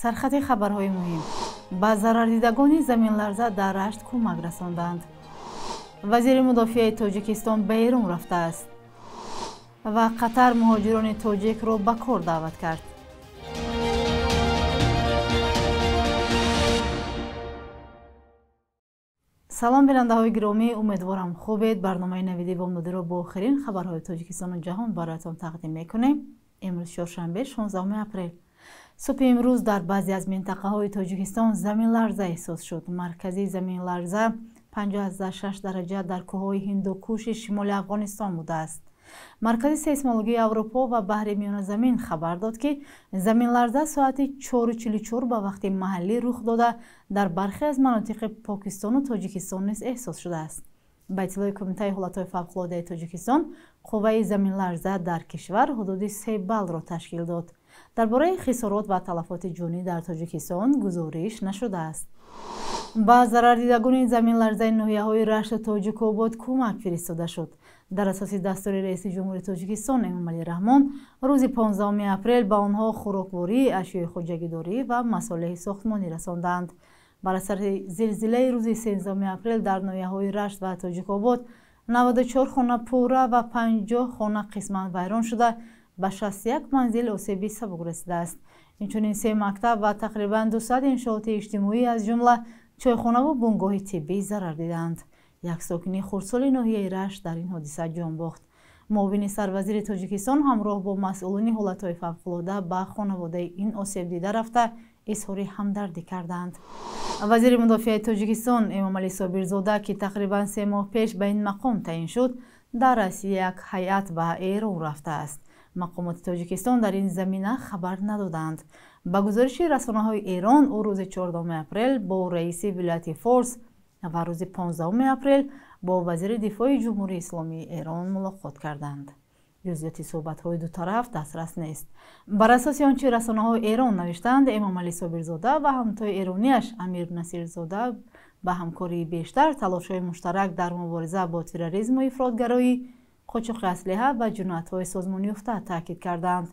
Сархати хабарҳои муҳим: ба зарардидагони заминларза дар Рашт кӯмак расонданд. Вазири мудофиаи Тоҷикистон ба Эрон рафтааст ва Қатар муҳоҷирони тоҷикро ба кор даъват кард. Салом, бинандаҳои гиромӣ, умедворам хубед. Барномаи Навиди Бомдодиро бо охирин хабарҳои Тоҷикистону ҷаҳон бароятон тақдим мекунем. Имрӯз чоршанбе, 16 апрел. Субҳи имрӯз дар баъзе аз минтақаҳои Тоҷикистон заминларза эҳсос шуд. Маркази заминларза 56 дараҷа дар кӯҳҳои Ҳиндукуши шимоли Афғонистон будааст. Маркази сейсмологияи Аврупо ва баҳри Миёназамин хабар дод, ки заминларза соати 4:44 ба вақти маҳаллӣ рух дода, дар бархе аз манотиқи Покистону Тоҷикистон низ эҳсос шудааст. Ба иттилои Кумитаи ҳолатҳои фавқулодаи Тоҷикистон, қувваи заминларза дар кишвар ҳудуди 3 баллро ташкил дод. Дар бораи хисорот ва талафоти ҷонӣ дар Тоҷикистон гузориш нашудааст. Ба зарардидагони заминларзаи ноҳияҳои Рашту Тоҷикобод кӯмак фиристода шуд. Дар асоси дастури раиси ҷумҳури Тоҷикистон Эмомалӣ Раҳмон, рӯзи 15 апрел ба онҳо хӯрокворӣ, ашёи хоҷагидорӣ ва масолеҳи сохтмонӣ расонданд. Бар асари зилзилаи рӯзи 13 апрел дар ноҳияҳои Рашт ва Тоҷикобод 94 хона пурра ва 50 хона қисман вайрон шуда, ба 61 манзил осеби сабук расидааст. Инчунин се мактаб ва тақрибан 200 иншооти иҷтимоӣ, аз ҷумла чойхонаву бунгоҳи тиббӣ зарар диданд. Як сокини хурдсоли ноҳияи Рашт дар ин ҳодиса ҷон бохт. Муовини сарвазири Тоҷикистон ҳамроҳ бо масъулони ҳолатҳои фавқулода ба хонаводаи ин осебдида рафта, изҳори ҳамдардӣ карданд. Вазири мудофиаи Тоҷикистон Эмомалӣ Собирзода, ки тақрибан 3 моҳ пеш ба ин мақом таъин шуд, дар раъси як ҳайат ба Эрон рафтааст. Мақомоти Тоҷикистон дар ин замина хабар надоданд. Ба гузориши расонаҳои Эрон, ӯ рӯзи 14 апрел бо раиси вилояти Форс ва рӯзи 15 апрел бо вазири дифои Ҷумҳурии Исломии Эрон мулоқот карданд. Ҷузъиёти суҳбатҳои ду тараф дастрас нест. Бар асоси он чи расонаҳои Эрон навиштанд, Эмомалӣ Собирзода ва ҳамтои эронияш Амир Насирзода ба ҳамкории бештар, талошҳои муштарак дар мубориза бо терроризму ифротгароӣ, қочоқи аслиҳа ва ҷиноятҳои созмонёфта таъкид карданд.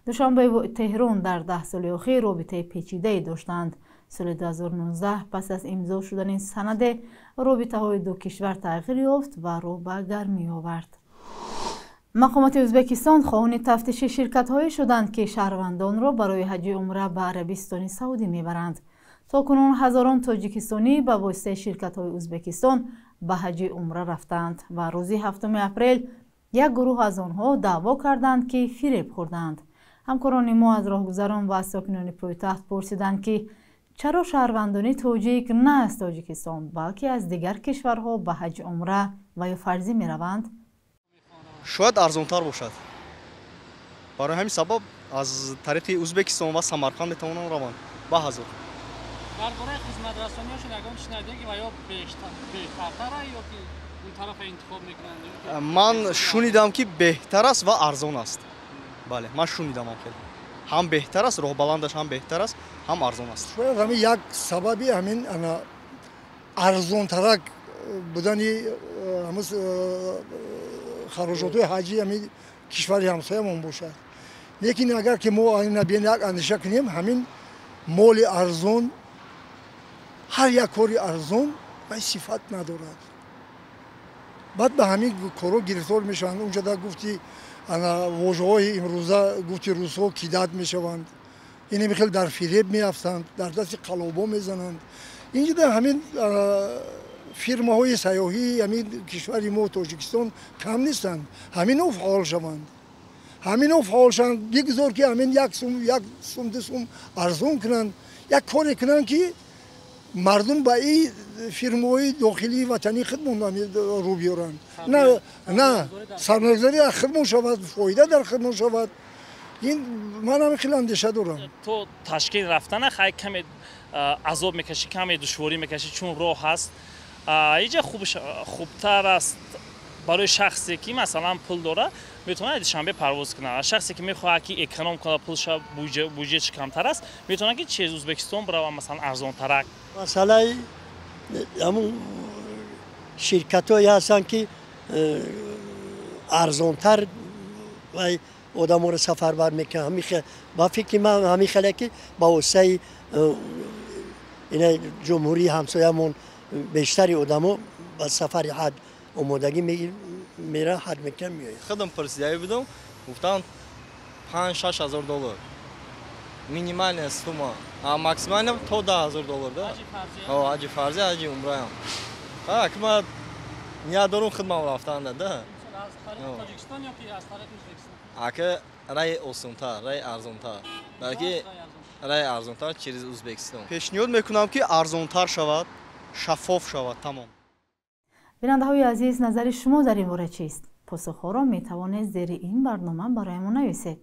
Душанбеву Теҳрон дар 10 соли охир робитаи печидае доштанд. Соли 2019 пас аз имзо шудани санаде робитаҳои ду кишвар тағйир ёфт ва рӯ ба гармӣ овард. Мақомоти Ӯзбекистон хоҳони тафтиши ширкатҳое шуданд, ки шаҳрвандонро барои ҳаҷи умра ба Арабистони Саудӣ мебаранд. То кунун ҳазорон тоҷикистонӣ ба воситаи ширкатҳои Ӯзбекистон ба ҳаҷи умра рафтанд ва рӯзи 7 апрел як гурӯҳ аз онҳо даъво карданд, ки фиреб хӯрданд. Ҳамкорони мо аз роҳгузарон ва сокинони пойтахт пурсиданд, ки чаро шаҳрвандони тоҷик на аз Тоҷикистон, балки аз дигар кишварҳо ба ҳаҷи умра ва ё фарзӣ мераванд? Шояд арзонтар бошад. Барои ҳамин сабаб аз тариқи Ӯзбекистон ва Самарқанд метавонанд раванд ба ҳазор. Дар бораи хизматрасониҳошон ягон чиз надидем, ки ва ё беҳтартара ё ки он тарафа интихоб мекунанд? Ман шунидам, ки беҳтар аст ва арзон аст. Бале, ман шунидам, ҳам хеле ҳам беҳтар аст, роҳбаландаш ҳам беҳтар аст, ҳам арзон аст. Шояд ҳамин як сабаби ҳамин ана арзонтарак будани ҳамин хароҷотҳои ҳаҷи ҳамин кишвари ҳамсоямон бошад. Лекин агар ки мо ина биён як андеша кунем, ҳамин моли арзон, ҳар як кори арзон вай сифат надорад. Баъд ба ҳамин корҳо гирифтор мешаванд. Унҷода гуфти ана вожаҳои имрӯза, гуфти русҳо, кидат мешаванд, инами хел дар фиреб меафтанд, дар дасти қалобо мезананд. Инҷода ҳамин фирмаҳои сайёҳии ҳамин кишвари мо Тоҷикистон кам нестанд. Ҳаминҳо фаъол шаванд, ҳаминҳо фаъол шаванд, бигзор ки ҳамин як сум, як сум, ду сум арзон кунанд, як коре кунанд, ки мардум ба ин фирмаҳои дохилии ватании худмон рӯ биёранд. На сармоягузорӣ дар худмон шавад, фоида дар худмон шавад. Ин ман ҳамин хеле андеша дорам. То Ташкент рафтана хай каме азоб мекашӣ, каме душворӣ мекашӣ, чун роҳ ҳаст. Иҷа хубтар аст барои шахсе ки масалан пул дора, метавонад Душанбе парвоз кунад. Шахсе ки мехоҳад ки эконом кунад, пулша буҷетш камтар аст, метавонад ки через Ӯзбекистон бирава, масалан арзонтарак. Масъалаи ҳамун ширкатҳое ҳастанд, ки арзонтар вай одаморо сафарбар мекунад. Ба фикри ман ҳамин хеле ки ба воситаи ина ҷумҳурии ҳамсоямон бештари одамо ба сафари ҳаҷ омодагӣ мераванд, ҳаҷ мекунанд, меоянд. Худам пурсидаӣ будам, гуфтанд 5-6 ҳазор доллар минимальная сумма, а максимально то 10 ҳазор доллар. Да, ҳаҷи фарзӣ, ҳаҷи умраам. Ки ман ният дорум худмам рафтанда, да. Тоҷикистон ё ки аз тариқи Ӯзбекистон? Ака раи осонтар, раи арзонтар, балки раи арзонтар через Ӯзбекистон. Пешниҳод мекунам, ки арзонтар шавад, шаффоф шавад, тамом. Бинандаҳои азиз, назари шумо дар ин бора чист? Посухҳоро метавонед зери ин барнома барои мо нависед.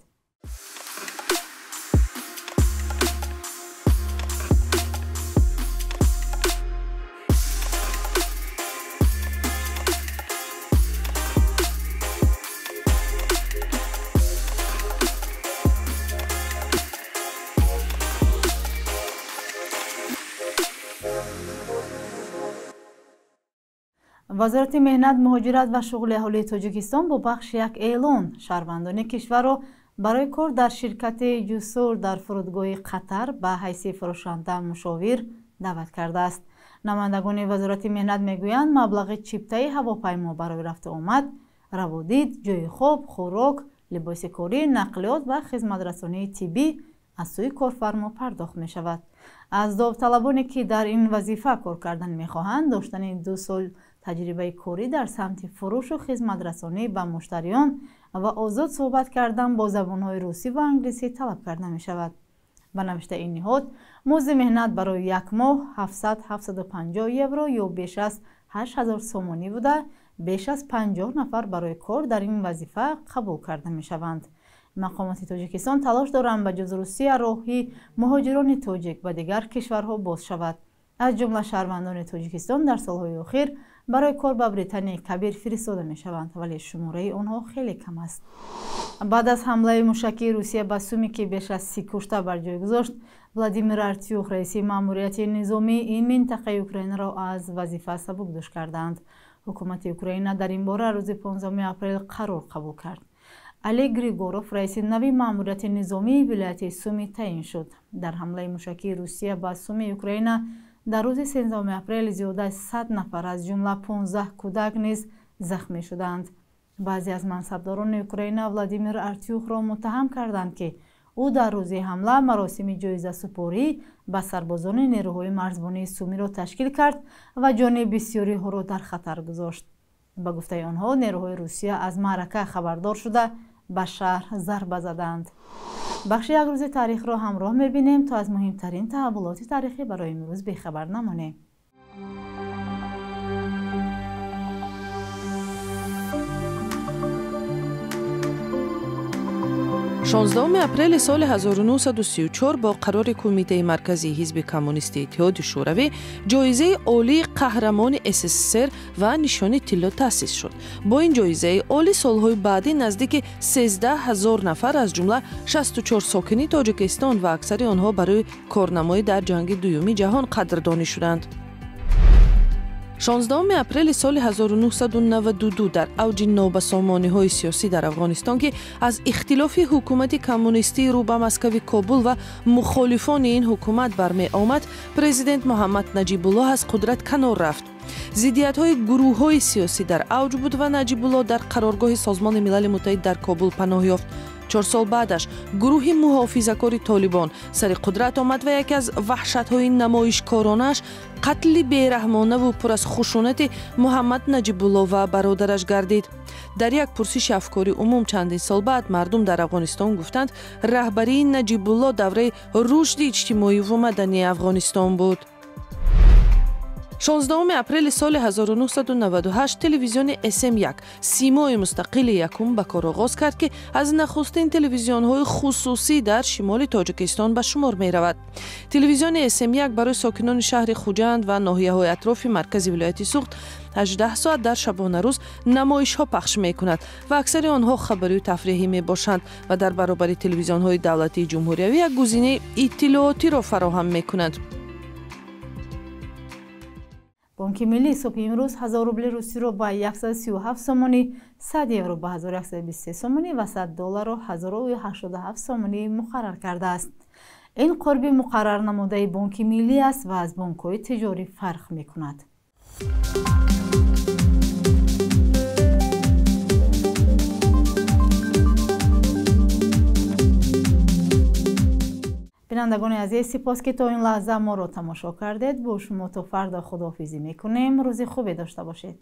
Вазорати меҳнат, муҳоҷират ва шуғли аҳолии Тоҷикистон бо бахши як эълон шаҳрвандони кишварро барои кор дар ширкати Ҷусур дар фурудгоҳи Қатар ба ҳайси фурӯшанда мушовир даъват кардааст. Намояндагони Вазорати меҳнат мегӯянд, маблағи чиптаи ҳавопаймо барои рафту омад, раводид, ҷойи хоб, хӯрок, либоси корӣ, нақлиёт ва хизматрасонии тиббӣ аз сӯи корфармо пардохт мешавад. Аз довталабоне ки дар ин вазифа кор кардан мехоҳанд, доштани 2 сол таҷрибаи корӣ дар самти фурӯшу хизматрасонӣ ба муштариён ва озод суҳбат кардан бо забонҳои русӣ ва англисӣ талаб карда мешавад. Ба навиштаи ин ниҳод, музди меҳнат барои як моҳ 700-750 евро ё беш аз 8000 сомонӣ буда, беш аз 50 нафар барои кор дар ин вазифа қабул карда мешаванд. Мақомоти Тоҷикистон талош доранд, ба ҷуз Русия роҳи муҳоҷирони тоҷик ба дигар кишварҳо боз шавад. Аз ҷумла шаҳрвандони Тоҷикистон дар солҳои охир барои кор ба Британияи Кабир фиристода мешаванд, вале шумораи онҳо хеле кам аст. Баъд аз ҳамлаи мушакии Русия ба Суми, ки беш аз 30 кушта бар ҷой гузошт, Владимир Артюх, раиси маъмурияти низомии ин минтақаи Украинаро аз вазифа сабукдӯш карданд. Ҳукумати Украина дар ин бора рӯзи 15 апрел қарор қабул кард. Олег Григоров раиси нави маъмурияти низомии вилояти Суми таъин шуд. Дар ҳамлаи мушакии Русия ба Суми Украина дар рӯзи 13 апрел зиёда аз 100 нафар, аз ҷумла 15 кӯдак низ захмӣ шуданд. Баъзе аз мансабдорони Украина Владимир Артюхро муттаҳам карданд, ки ӯ дар рӯзи ҳамла маросими ҷоизасупорӣ ба сарбозони нерӯҳои марзбонии Сумиро ташкил кард ва ҷони бисёриҳоро дар хатар гузошт. Ба гуфтаи онҳо, нерӯҳои Русия аз маърака хабардор шуда ба шаҳр зарба заданд. Бахши як рӯзи таърихро ҳамроҳ мебинем, то аз муҳимтарин таҳаввулоти таърихӣ барои имрӯз бехабар намонем. 16 апрели соли 1934 бо қарори Кумитаи марказии ҳизби коммунисти Иттиҳоди Шӯравӣ ҷоизаи олии қаҳрамони СССР ва нишони тилло таъсис шуд. Бо ин ҷоизаи олӣ солҳои баъдӣ наздики 13 ҳазор нафар, аз ҷумла 64 сокини Тоҷикистон ва аксари онҳо барои корнамоӣ дар ҷанги дуюми ҷаҳон қадрдонӣ шуданд. 16 апрели соли 1992 дар авҷи нобасомониҳои сиёсӣ дар Афғонистон, ки аз ихтилофи ҳукумати коммунистии рӯ ба Москави Кобул ва мухолифони ин ҳукумат бармеомад, президент Муҳаммад Наҷибуллоҳ аз қудрат канор рафт. Зиддиятҳои гурӯҳҳои сиёсӣ дар авҷ буд ва Наҷибуллоҳ дар қароргоҳи Созмони Милали Муттаҳид дар Кобул паноҳ ёфт. 4 сол баъдаш гурӯҳи муҳофизакори Толибон сари қудрат омад ва яке аз ваҳшатҳои намоишкоронааш қатли бераҳмонаву пур аз хушунати Муҳаммад Наҷибуллоҳ ва бародараш гардид. Дар як пурсиши афкори умум чандин сол баъд мардум дар Афғонистон гуфтанд, раҳбарии Наҷибуллоҳ давраи рушди иҷтимоиву мадании Афғонистон буд. 16 апрели соли 1998 телевизиони СМ1 симои мустақили якум ба кор оғоз кард, ки аз нахустин телевизионҳои хусусӣ дар шимоли Тоҷикистон ба шумор меравад. Телевизиони СМ1 барои сокинони шаҳри Хуҷанд ва ноҳияҳои атрофи маркази вилояти Суғд 18 соат дар шабонарӯз намоишҳо пахш мекунад ва аксари онҳо хабарию тафриҳӣ мебошанд ва дар баробари телевизионҳои давлатии ҷумҳуриявӣ як гузинаи иттилоотиро фароҳам мекунанд. Бонки Бонки Миллӣ субҳи имрӯз 1000 рубли русиро ба 137 сомонӣ, 100 евро ба 1123 сомонӣ ва 100 долларро 1087 сомонӣ муқаррар кардааст. Ин қурби муқаррарнамудаи Бонки Миллӣ аст ва аз бонкҳои тиҷорӣ фарқ мекунад. Бинандагони азиз, сипос, ки то ин лаҳза моро тамошо кардед. Бо шумо то фардо худоҳофизӣ мекунем. Рӯзи хубе дошта бошед.